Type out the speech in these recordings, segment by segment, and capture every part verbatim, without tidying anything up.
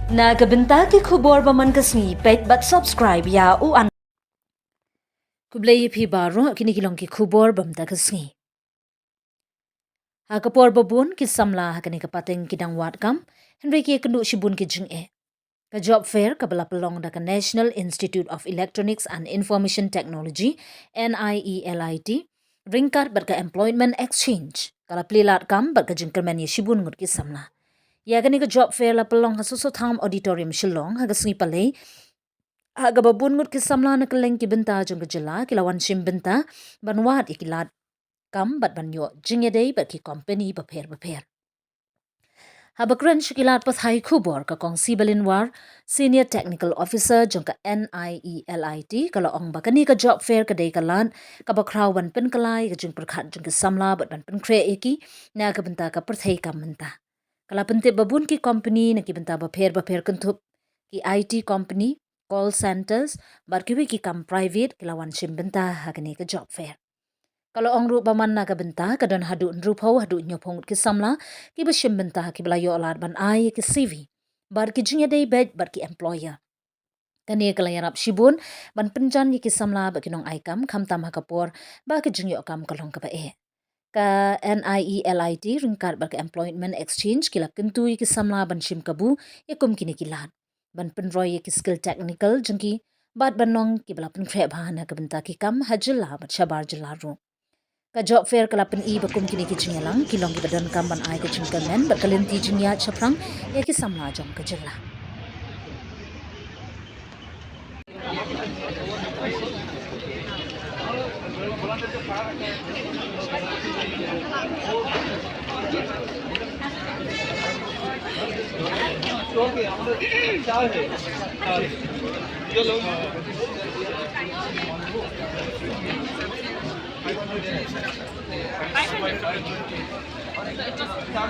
Na ka bynta ki khubor ba man ka sngi, peit bad subscribe ïa u an. Khublei ïa phi baroh, kine ki long ki khubor ba man ka sngi. Ha ka por ba bun ki samla ha kane ka pateng ki dang wad kam, hynrei ki ïakynduh shibun ki jingeh. Ka job fair kaba la pynlong da ka National Institute of Electronics and Information Technology, N I E L I T, ryngkat bad ka Employment Exchange, ka la plie lad kam bad ka jingkyrmen ïa shibun ngut ki samla. Ïa kane ka job fair la pynlong ha Soso Tham Auditorium Shillong ha ka sngi Palei, ha kaba bun ngut ki samla na kylleng ki bynta jong ka jylla ki la wan shim bynta ban wad ïa ki lad kam bad ban ïoh jingïadei bad ki kompani bapher bapher. Haba kren sha ki lad pathai khubor, ka Kong Sibalin War, Senior Technical Officer jong ka N I E L I T, ka la ong ba kane ka job fair ka dei ka lad kaba khraw ban pynkylla ïa ka jingpyrkhat jong ki samla bad ban pynkhreh ïa ki na ka bynta ka pyrthei kam mynta. Ka la pyntip ba bun ki kompani na ki bynta bapher bapher, kynthup ki I T company, call centers bad kiwei ki kam private, ki la wan shim bynta ha kane ka job fair. Ka la ong ruh ba man na ka bynta ka don haduh hynriewphew haduh hynñiewphew ngut ki samla kiba shim bynta, kiba la ïoh lad ban ai ïa ki C V bad ki jingïadei beit bad ki employer. Kane ka la ïarap shibun ban pynjan ïa ki samla bad ki nongai kam, khamtam ha ka por ba ka jingïoh kam ka long kaba eh. Ka N I E L I T ryngkat bad ka Employment Exchange ki la kyntu ïa ki samla ban shim kabu ïa kum kine ki lad, ban pynroi ïa ki skill technical jong ki bad ban long kiba la pynkhreh bha na ka bynta ki kam ha jylla bad shabar jylla ruh. Ka job fair ka la pyni ba kum kine ki jingïalang ki long kiba donkam ban ai ka jingkyrmen bad ka lynti jingïaid shaphrang ïa ki samla jong ka jylla.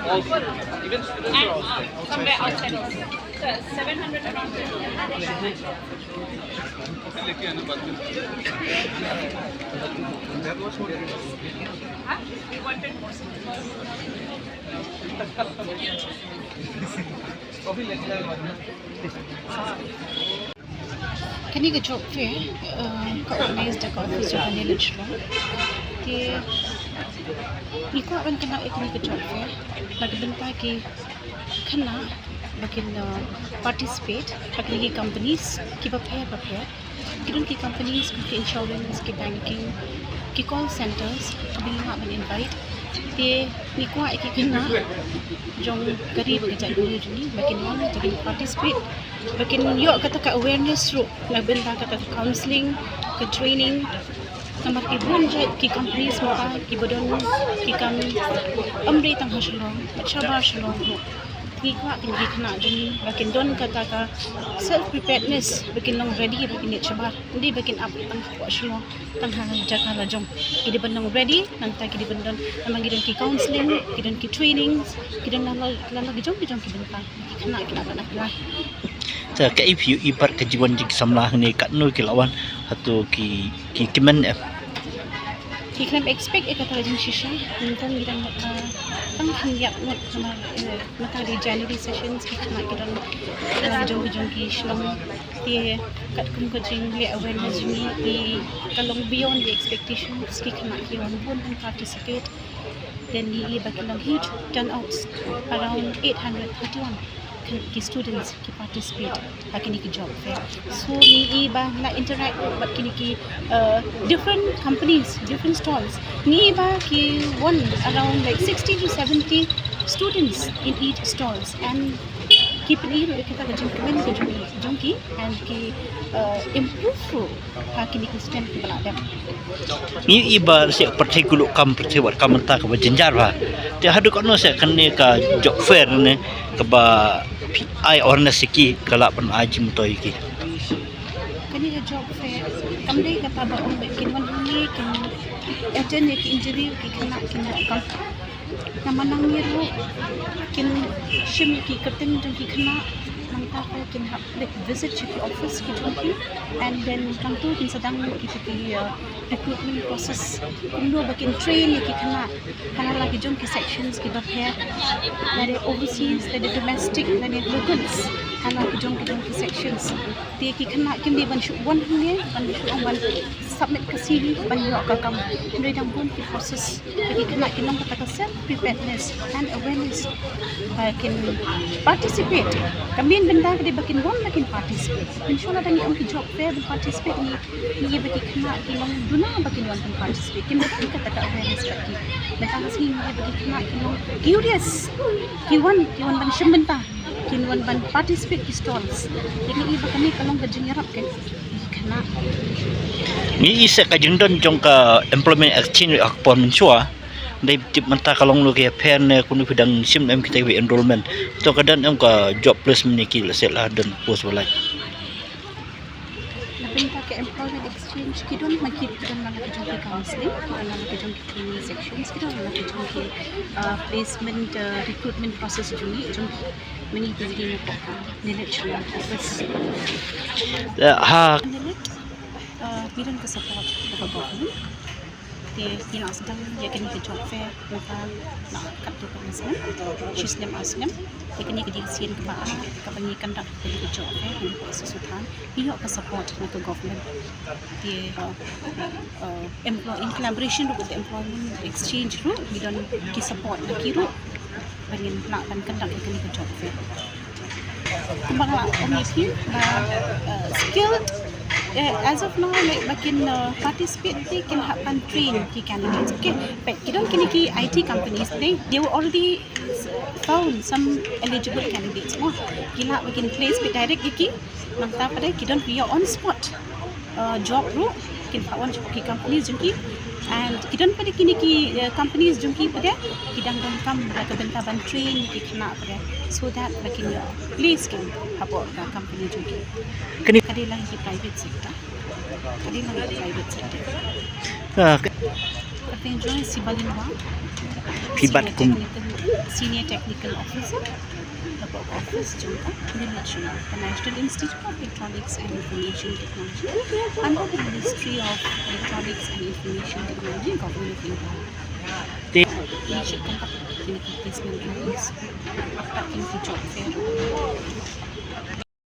Also, even students are outside. And, uh, somewhere outside also. So, seven hundred around. Huh? We wanted more students. Kane ka job fair, uh, ka organize da ka office jong ka NIELIT Shillong. Te ngi kwah ban kynnoh ïa kane ka job fair na ka bynta ki khynnah ba kin, uh, participate ha kine ki companies kiba pher ba pher. Ki don ki companies kum ki insurance, ki banking, ki call centers, kiba ngi lah ban invite. Te ngi kwah ïa ki khynnah jong ka ri bad ka jaitbynriew jong ngi ba kin wan, ba kin participate, ba kin ïoh kata ka awareness ruh na bynta kata ka counselling, ka training. Namar ki bun jait ki companies mynta kiba don ki kam ym dei tang ha Shillong, bad shabar Shillong ruh. Ngi kwah kine ki khynnah jong ngi ba kin don kata ka self preparedness, ba kin long ready, ba kin ïaid shabar. Ym dei ba kin ap tang hapoh Shillong, tang ha jaka la jong. Ki dei ban long ready, nangta ki dei ban don, namar ki don ki counselling, ki don ki trainings, ki don la la, la la ki jong ki jong ki bynta. Ki khynnah ki lah ban apply. Te kaei phi ïohi bad ka jingwan jong ki samla hangne, katno ki la wan, hato ki, ki kmen em? Ki khlem expect ïa kata ka jingshisha, mynta ngi dang, ah, tang khyndiat ngut, namar, eh, mynta dei January sessions, ki khynnah ki don, ah, jong ki jong ki shnong. Te katkum ka jingleh awareness jong ngi, ka long beyond the expectations, ki khynnah ki wan bun ban participate. Then ngi i ba ki long huge turnouts, around eight hundred thirty-one ki students ki participate ha kine ki job fair. So ngi i ba la interact bad kine ki, uh, different companies, different stalls. Ngi i ba ki wan around like sixty to seventy students in each stalls, and ki pyni ruh ïa kita ka jingkmen ka jong, jong ki, and ki, uh, improve ruh ha kine ki student kiba la dep. Ngi i ba seh pyrthei kylluid kam, pyrthei wad kam mynta kaba jynjar bha. Te haduh katno seh kane ka job fair ne kaba phi ai awareness ïa ki, ka lah ban ai jingmyntoi ïa ki? Kane ka job fair kam dei kata ba ong ba kin wan hangne kin attend ïa ki interview, ki khynnah kin ïoh kam. Namar nangne ruh kin shim ïa ki kyrteng jong ki khynnah. Mynta ka kin hap leit visit sha ki office ki jong ki, and then hangto kin sa dang ki ki, uh, recruitment process, kumno ba kin train ïa ki khynnah ha la ki jong ki sections kiba pher, lane overseas, lane domestic, lane locals, ha la ki jong ki jong ki sections. Te ki khynnah kim dei ban shu wan hangne ban shu ong ban submit ka C V ban ïoh ka kam. Hynrei dang bun ki process. Ba ki khynnah kin long kata ka self preparedness and awareness, ba kin participate. Ka main bynta ka dei ba kin wan ba kin participate. Mynshuwa lada ngi ong ki job fair ban participate, ngi ngi ba ki khynnah ki long duna ba kin wan ban participate. Kin don kata ka awareness bad ki. Mynta ka sngi ngi ba ki khynnah ki long curious. Ki wan, ki wan ban shim bynta. Kin wan ban participate ki stalls. Te ngi ba kane ka long ka jingïarap ka ki khynnah. Ngi i se ka jingdon jong ka employment exchange ha ka por mynshuwa. Dei tip mynta ka long lo ki fair ne kunu phi dang shim em kita ki enrollment. To ka don em ka job placement ne ki la se la don post ba lai. Na bynta ka employment exchange ki don ma ki, ki don ma la ki jong ki counseling, ki don ma la ki jong ki training sections, ki don ma la ki jong ki, uh, placement, uh, recruitment process jong ngi, jong ki mani ki jong ki na ka NIELIT office. Ha. NIELIT, uh, ngi don ka support da ka government. Te ngi la sdang ïa kane ka job fair mynta la katto katne snem, shi snem ar snem. Te kane ka dei ka sien kaba ar kaba ngi conduct kane ka job fair, kane ka association. Ngi ïoh ka support na ka government. Te, uh, uh, employ, in collaboration ruh with the employment exchange ruh, ngi don ki support na ki ruh ba ngin lah ban conduct ïa kane ka job fair. Kumba nga la ong ïa phi, ba, uh, skilled, eh, as of now, like, ba kin, uh, participate te kin hap ban train ki candidates. Okay, but ki don kine ki I T companies, they, they were already, uh, found some eligible candidates mo. Ki lah ba kin place beit direct ïa ki. Nangta pat de ki don ki ïa on spot, uh, job ruh, kin phah wan sha ki companies jong ki. And ki don pat de kine ki, uh, companies jong ki pat de ki dang donkam da ka bynta ban train ïa ki khynnah pat de, so that ba kin ïa place kin hapoh ka company jong ki. Kane ka dei lang ki private sector. Ka dei lang ki private sector. Ah, ka- Kyrteng jong nga Sibalin Wang. Phi bat kum. Senior Technical, Senior Technical Officer. Hapoh office jong ka NIELIT, ka National Institute of Electronics and Information Technology, under the Ministry of Electronics and Information Technology, Government of India. Te- Ngi shim conduct kine ki placement drives, bad kine ki job fair.